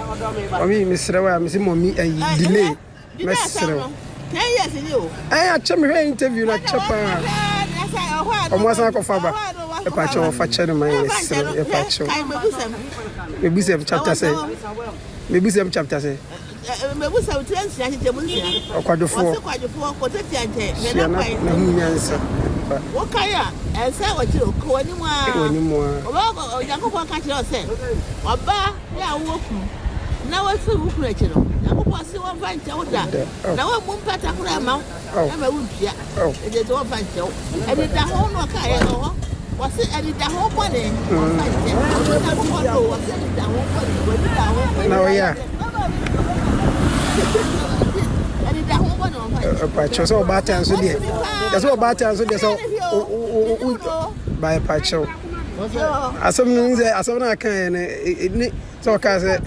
Mɔmi mesrɛ wo a mese mɔmi ayi delay mɛsrɛ wo. Ɛn akyɛ mehwɛ interview no akyɛ paa. Ɔmo asan akɔfa ba. Ɛpa kyɛw ɔfa kyɛ no ma yɛ mesrɛ wo ɛpa kyɛw. Mebusɛm chapter sɛ. Mebusɛm chapter sɛ. Mebusɛm tire nsia kyekyɛ mu nsia. Ɔkwadwofoɔ. Wɔse kwadwofoɔ kɔtɛtia nkyɛn hwɛ Sua na na kwan. na hu nyansa. Pa. Wokae a ɛnsɛ wɔkyerɛ o, kɔ w'anim ara. Kɔ w'anim ara. Ɔbaa Onyankopɔn ka kyerɛ wo sɛ ɔbaa yɛ a wowɔ kunu na wafiri wo kunu akyi no, Nyankopɔn se wɔmfa nkyɛ wo da, na wɔmmu mpata koraa mma wo ɛma wontua. Ɛgye sɛ wɔmfa nkyɛ wo. Anidaho na ɔkaeɛ wɔ hɔ. Wɔse anidaho bɔne wɔmfa nkyɛ. Ɔno Nyankopɔn no wɔse anidaho bɔne w'anidaho. Na ɔyɛ a. Anidaho bɔne wɔmfa nkyɛ. Ɛpakyɛw sɛ ɔbaatan nso deɛ. Yɛ sɛ ɔbaatan nso deɛ sɛ o o o ba ɛpakyɛw. Asɛm no sɛ asɛm no aka yɛ no ne sɛ ɔkaa sɛ.